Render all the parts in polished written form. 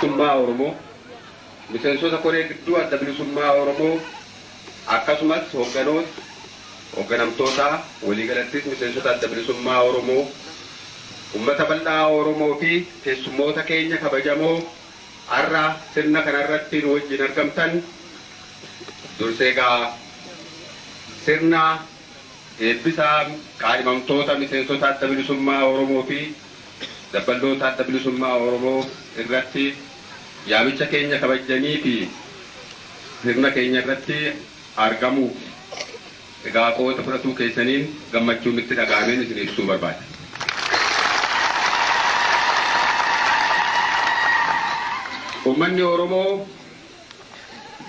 Bilisummaa Oromoo, miseensota koree gidduu Adda Bilisummaa Oromoo, akkasumas hoogganoota, hoogganamtoota, waliigalattis miseensota Adda Bilisummaa Oromoo, ummata bal'aa Oromoo fi keessummoota keenya kabajamoo har'a sirna kanarratti nu wajjin argamtan, dursee egaa sirna eebbisaa qaadhimamtoota miseensota Adda Bilisummaa Oromoo fi dabballoota Adda Bilisummaa Oromoo irratti yaamicha keenya kabajanii fi sirna keenya irratti argamuuf egaa qooda fudhatuu keessaniin gammachuun itti dhaga'ameen isin ibsuu barbaada. Uummanni Oromoo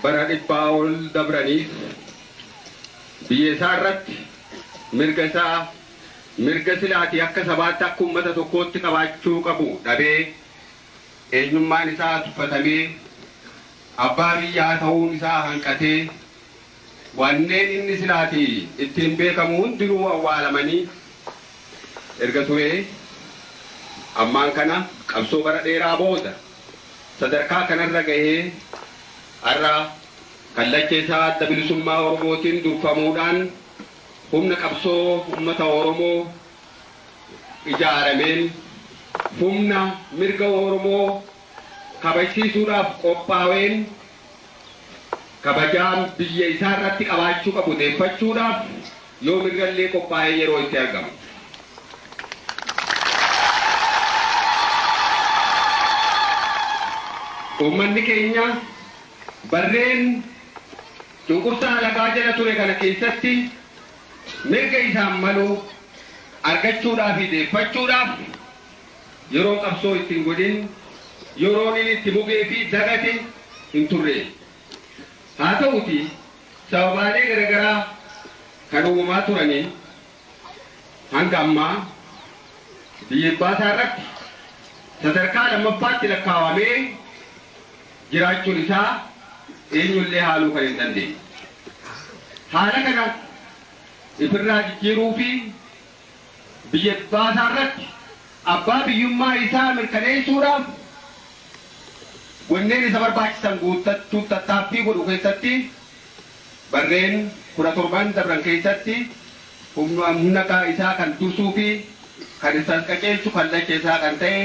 bara 100 ol dabraniif biyya isaa irratti mirga isaa, mirga silaatii akka sabaatti akka uummata tokkootti qabaachuu qabu dhabee, eenyummaan isaa tuffatamee, abbaa biyyaa ta'uun isaa hanqatee, wanneen inni silaatii ittiin beekamu hundinuu awwaalamanii erga turee, ammaan kana qabsoo bara dheeraa booda sadarkaa kanarra gahee har'a kallacha isaa Adda Bilisummaa Oromootiin durfamuudhaan humna qabsoo uummata Oromoo ijaarameen humna mirga Oromoo kabajsiisuudhaaf qophaa'een kabajaan biyya isaa irratti qabaachuu qabu deeffachuudhaaf yoo mirgallee qophaa'ee yeroo itti argamu. Uummanni keenya barreen cunqursaa alagaa jala ture kana keessatti mirga isaan malu argachuudhaaf fi deeffachuudhaaf yeroo qabsoo ittiin godhin, yeroon inni itti mugee fi dagate hin turre. Haa ta'uti sababaalee garaagaraa kan uumamaa turaniin hanga ammaa biyya abbaasaa irratti sadarkaa lammaffaatti lakkaawamee jiraachuun isaa eenyullee haaluu kan hin dandeenye. Haala kana ifirraa jijjiiruu fi biyya abbaasaa irratti abbaa biyyummaa isaa mirkaneessuudhaaf wanneen isa barbaachisan guuttachuuf tattaaffii godhu keessatti barreen 17 dabran keessatti humna isaa kan dursuu fi kan isa qajeelchu kallacha isaa kan ta'e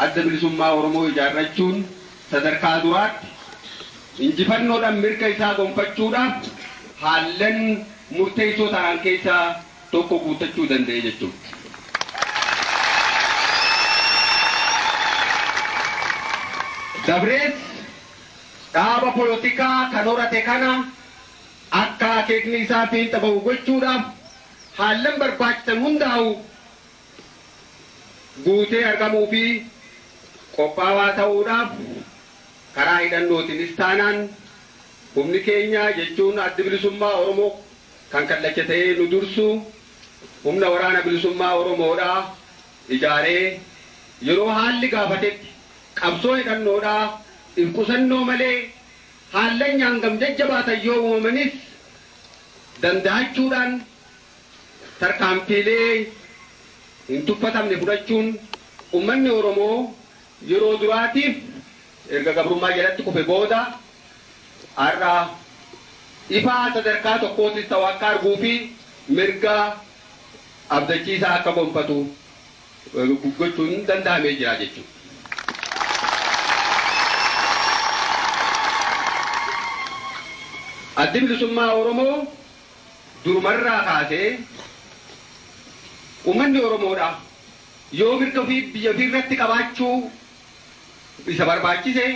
Adda Bilisummaa Oromoo ijaarrachuun sadarkaa duraatti injifannoodhaan mirga isaa gonfachuudhaaf haallan murteessoo ta'an keessaa tokko guuttachuu danda'e jechuudha. Dabrees dhaaba polotikaa kan horate kana akka akeekni isaa fiixa ba'u gochuudhaaf haallan barbaachisan hundaa'u guutee argamuu fi qophaawaa ta'uudhaaf karaa hidhannootiinis taanaan humni keenya jechuun Addi Bilisummaa Oromoo kan kallacha ta'ee nu dursu humna waraana bilisummaa Oromoodhaa ijaaree yeroo haalli gaafatetti qabsoo hidhannoodhaa if qusannoo malee haallan hangam jajjabaatan yoo uumamanis danda'achuudhaan tarkaanfiilee hin tuffatamne fudhachuun uummanni Oromoo yeroo duraatiif erga gabrummaa jalatti kufe booda har'a ifaa sadarkaa tokkootis ta'u akka arguu fi mirga abdachiisaa akka gonfatu gochuun danda'amee jira jechuudha. Addi Bilisummaa Oromoo durumarraa kaasee uummanni Oromoodha yoo mirga ofii biyya ofii irratti qabaachuu isa barbaachise,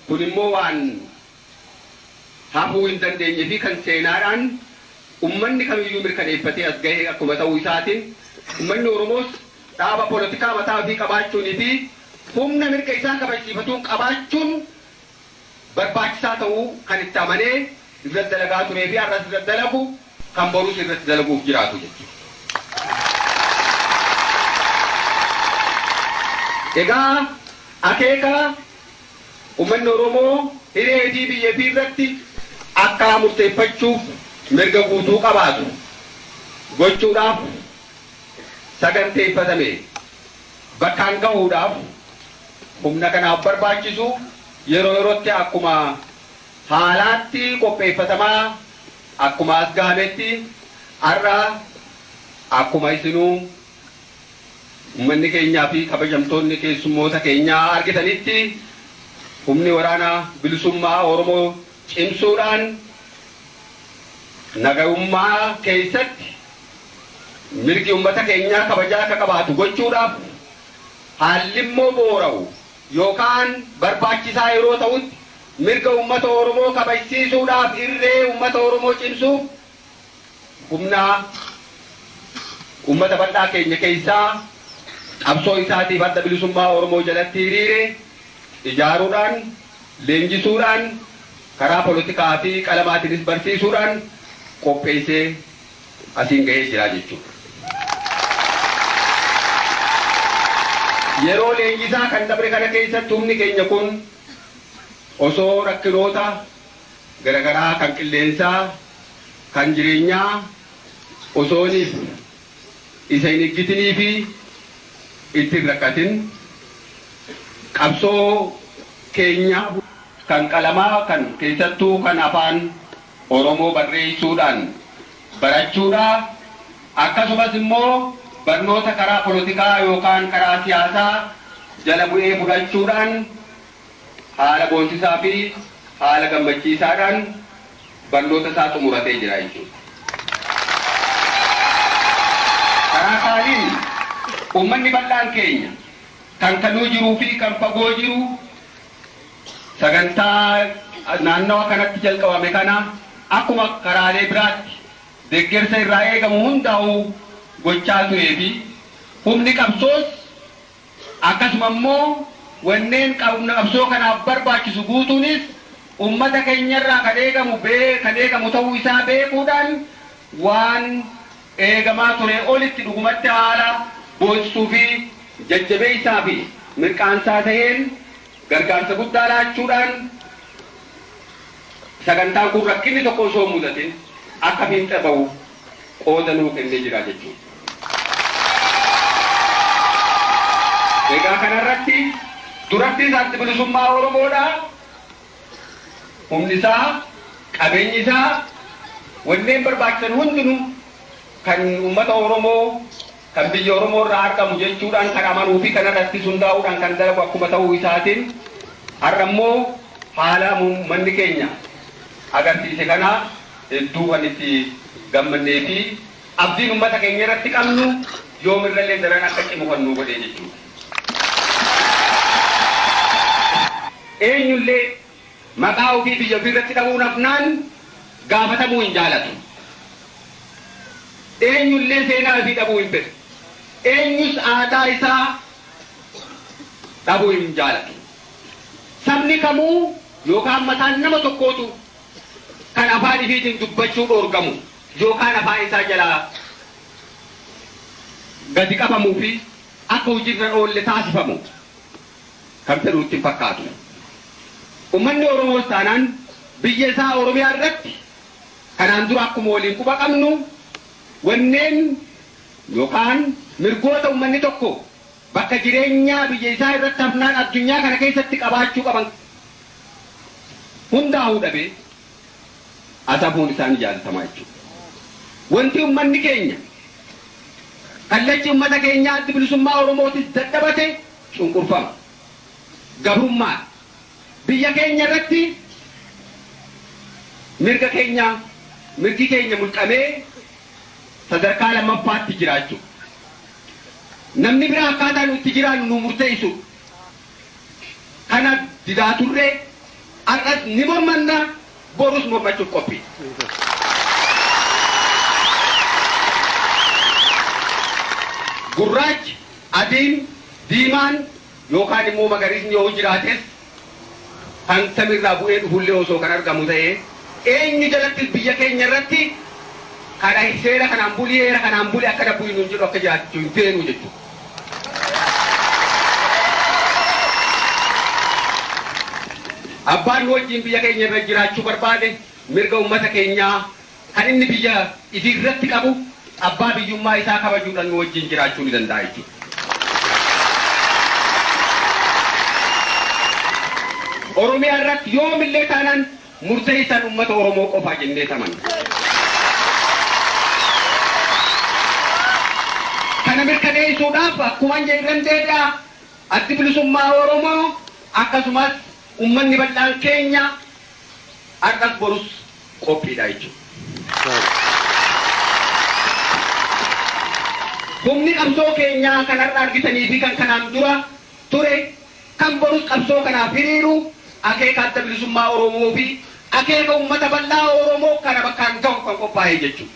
kun immoo waan hafuu hin dandeenye fi kan seenaadhaan uummanni kamiyyuu mirkaneeffatee as gahee akkuma ta'uu isaatiin, uummanni Oromoos dhaaba polotikaa mataa ofii qabaachuunii fi humna mirga isaa kabachiifatuun qabaachuun barbaachisaa ta'uu kan itti amanee irratti dalagaa turee fi har'as irratti dalagu kan borus irratti dalaguuf jiraatu jechuudha. Egaa akeeka uummanni Oromoo hiree fi biyya ofii irratti akka murteeffachuuf mirga guutuu qabaatu gochuudhaaf saganteeffatame bakkaan gahuudhaaf Humna kanaaf barbaachisu yeroo yerootti akkuma haalaatti qopheeffatamaa akkuma as gahametti har'a akkuma isinuu uummanni keenyaa fi kabajamtoonni keessummoota keenyaa argitanitti humni waraana bilisummaa Oromoo cimsuudhaan nagayummaa keessatti mirgi uummata keenyaa kabajaa akka qabaatu gochuudhaaf haalli immoo boora'u yookaan barbaachisaa yeroo ta'utti mirga uummata Oromoo kabajsiisuudhaaf irree uummata Oromoo cimsuuf humna uummata bal'aa keenya keessaa qabsoo isaatiif adda bilisummaa Oromoo jalatti hiriire ijaaruudhaan leenjisuudhaan karaa polotikaa fi qalamaatiinis barsiisuudhaan qopheessee asiin gahee jira jechuudha. Yeroo leenjisaa kan dabre kana keessatti humni keenya kun osoo rakkinoota garagaraa kan qilleensaa kan jireenyaa osooniif isa hin iggitinii fi itti hin rakkatin qabsoo keenya kan qalamaa kan keessattuu kan afaan Oromoo barreessuudhaan barachuudha akkasumas immoo barnoota karaa polotikaa yookaan karaa siyaasaa jala bu'ee fudhachuudhaan haala boonsisaa fi haala gammachiisaadhaan barnoota isaa xumuratee jira jechuudha. Karaa kaaniin uummanni bal'aan keenya kan kanuu jiruu fi kan fagoo jiru sagantaa naannawa kanatti jalqabame kana akkuma karaalee biraatti deeggarsa irraa eegamu hundaa'uu gochaa turee fi humni qabsoos akkasuma immoo wanneen qabsoo kanaaf barbaachisu guutuunis uummata keenyarraa kan eegamu ta'uu isaa beekuudhaan waan eegamaa ture olitti dhugumatti haala boonsuu fi jajjabeessaa fi mirqaansaa ta'een gargaarsa guddaa laachuudhaan sagantaan kun rakkinni tokko osoo hin mudatin akka fiixa bahu qooda nuu kennee jira jechuudha. Egaa kanarratti duratti addi bilisummaa Oromoodha. Humni isaa, qabeenyi isaa, wanneen barbaachisan hundinuu kan uummata Oromoo kan biyya Oromoo irraa argamu jechuudhaan kan amanuu fi kanarratti hundaa'uudhaan kan dalagu akkuma ta'uu isaatiin har'a immoo haala uummanni keenya agarsiise kana hedduu kan itti gammannee fi abdiin uummata keenya irratti qabnu yoomirrallee daran akka cimu kan nu godhe jechuudha. Eenyullee maqaa ofii biyya ofii irratti dhabuun hafnaan gaafatamuu hin jaalatu. Eenyullee seenaa ofii dhabuu hin fedhu. Eenyus aadaa isaa dhabuu hin jaalatu. Sabni kamuu yookaan mataan nama tokkootu kan afaan ifiitiin dubbachuu dhoorgamu yookaan afaan isaa jalaa gadi qabamuu fi akka hojiirra oolle taasifamu kan fedhu itti hin fakkaatu. Uummanni Oromoos taanaan biyya isaa Oromiyaa irratti kanaan dura akkuma waliin quba qabnu wanneen yookaan mirgoota uummanni tokko bakka jireenyaa biyya isaa irratti hafnaan addunyaa kana keessatti qabaachuu qaban hundaa'uu dhabee asafuun isaanii jaalatamaa jechuudha. Wanti uummanni keenya kallachi uummata keenyaa addi bilisummaa Oromootis dadhabate cunqurfama. Gabrummaa biyya keenya irratti mirga keenya mirgi keenya mulqamee sadarkaa lammaffaatti jiraachuu. Namni biraa akkaataa nu itti jiraannu nu murteessu. Kana didaa turree har'as ni mormanna borus mormachuuf qophii. Gurraachi, adiin, diimaan yookaan immoo magariisni yoo jiraates kan samiirraa bu'ee dhufullee osoo kan argamu ta'ee eenyu jalatti biyya keenya irratti kana seera kanaan bulii heera kanaan bulii akkana bulii nuun jedhu akka jiraachuu hin feenu jechuudha. Abbaan nu wajjin biyya keenya irra jiraachuu barbaade mirga uummata keenyaa kan inni biyya ifii irratti qabu abbaa biyyummaa isaa kabajuudhaan nu wajjin jiraachuu ni danda'a jechuudha. Oromiyaa irratti yoomillee taanaan murteessaan uummata Oromoo qofaa jennee tamanna. Kana mirkaneessuudhaaf akkuma jedhan deebi'a Addi Bilisummaa Oromoo akkasumas uummanni bal'aan keenya har'as borus qophiidha jechuudha. Humni qabsoo keenyaa kan har'a argitanii fi kan kanaan dura ture kan borus qabsoo kanaaf hiriiru akeeka Adda Bilisummaa Oromoo fi akeeka uummata bal'aa Oromoo kana bakkaan gahu kan qophaa'e jechuudha.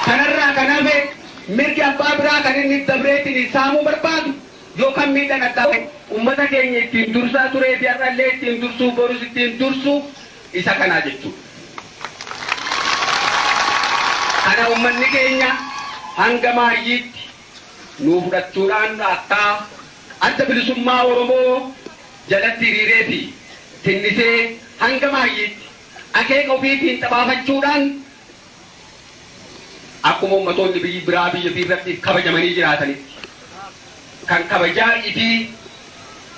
Kanarraa kan hafe mirgi abbaa biraa kan inni dabreetiin saamuu barbaadu yookaan miidhaan addaa uummata keenya ittiin dursaa turee fi har'allee ittiin dursuu borus ittiin dursu isa kanaa jechuudha. Kana uummanni keenya hanga maayyiitti nuu fudhachuudhaan akka Adda Bilisummaa Oromoo jalatti hiriiree fi tinnisee hanga maayyiitti akeeka ofiitiin xabaafachuudhaan akkuma ummatoonni biyyi biraa biyya ofii irratti kabajamanii jiraatanitti kan kabajaa ifii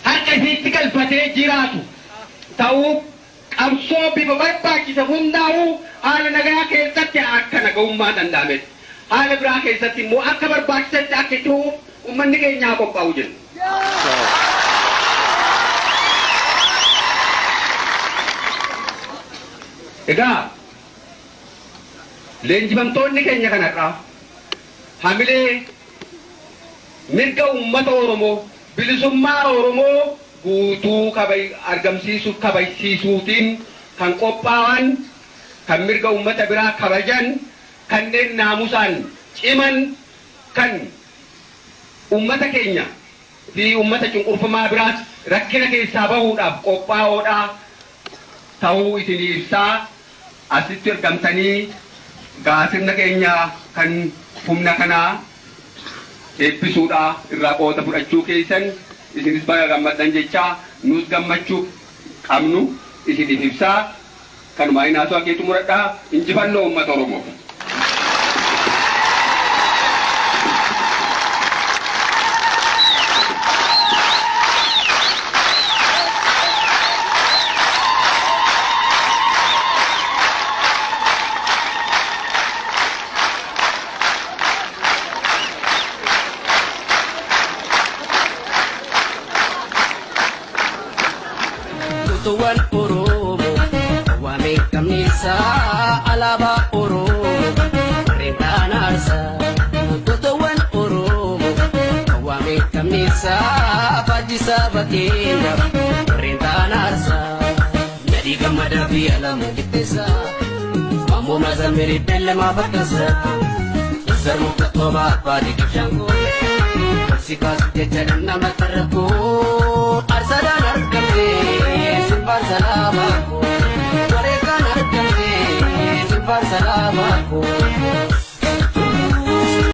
harka ifiitti galfatee jiraatu ta'uuf qabsoo bifa barbaachise hundaa'uu haala nagaa keessatti akka nagahummaa danda'ametti haala biraa keessatti immoo akka barbaachisetti akka itti fufuuf uummanni keenya haa qophaa'u jenna. Egaa leenjifamtoonni keenya kanarraa hamilee mirga uummata Oromoo bilisummaa Oromoo guutuu argamsiisuuf kabajsiisuutiin kan qophaa'an kan mirga uummata biraa kabajan kanneen naamusaan ciman kan uummata keenya fi uummata cunqurfamaa biraas rakkina keessaa bahuudhaaf qophaa'oodha ta'uu isinii ibsaa asitti argamtanii gaa sirna keenya kan humna kanaa eebbisuudha irraa qooda fudhachuu keessan isinis baga gammaddan jechaa nus gammachuu qabnu isiniif ibsaa kanumaa inaasuu akeetu muradhaa injifannoo uummata Oromoof. Utuwwan Oromoo waa beekamnisaa alaabaa Oromoo warreen ta'an aarsaa. Utuwwan Oromoo waa beekamnisaa faajjii saba keenya warreen ta'an aarsaa. Nadii gammadaa fi alamuu qixxeessaa Maammoo Mazammirii Beellamaa Bakkasaa Sarmuu Qaxxoomaa Abbaa Diqibshaangoo Si kaasu jecha nama tarrakkoo Arsadaan argamte simbaan salaamaa koo Wareegaan argamte simbaan salaamaa koo.